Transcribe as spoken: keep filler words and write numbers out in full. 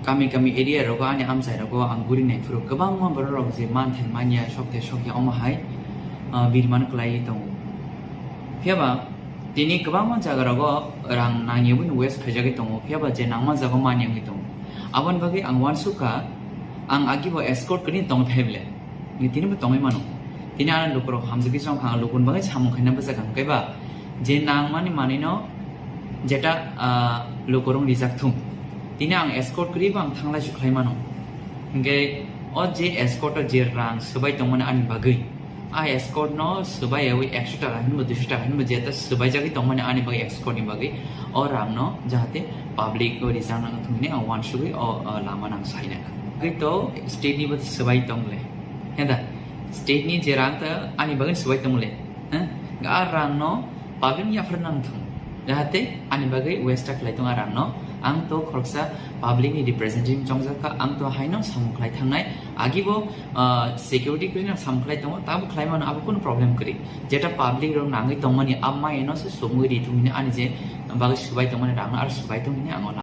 Kami kami area rogo ani amchai rogo ang guri nai phuru kwbangma borok rok je manthai manya sokte sokya omo hai, ah, birman kwlai tongo. Phiya ba tini kwbangma jaga rogo rang nangya wngwi waste khaijagwi tongo, phiya ba je nangma jaga manya wngwi tongo. Aboni bagwi ang uansukha, ang agi bo escort kwrwi tong thai bwle. Tini bo tongwi mano. Tini ano lukurok hamjagwi chong kha, ang lukuni bagwi samung khaina bwsajak, hwnkhe ba je nangmani manwino jeta, ah, lukurok rijak thung. Tini ang escort kwrwi bo ang thanglai sukhlai mano. Hwnkhe o je escort o je rang swbai tongmani ani bagwi, a escort no swbai yawi ekso taka hinbo duiso taka hinbo jeta swbaijagwi tongmani ani bagwi escort ni bagwi o rang no jahate public o rijak nang thung hwnwi ang uansugwi o, o lama nang saina. Bagwi to state ni bo swbai tong le. Heda, state ni je rang ta ani bagwi swbai tong le. Heh? A rang no public ni yaphar nang thung. Jahate ani bagwi waste ta khlai tong a rang no. Ang to khoroksa public ni representative chongjak kha, ang to haino samung khlai thangnai. Agi bo, ah, security kwrwi no samung khlai tongo, tabo khlai mano, abo kunu problem kwrwi. Jeta public rok nangwi tongmani, a mai no se sumui ri thung hwnwi ani je bagwi swbai tongmani rang no ar swbai tong hwnwi ang o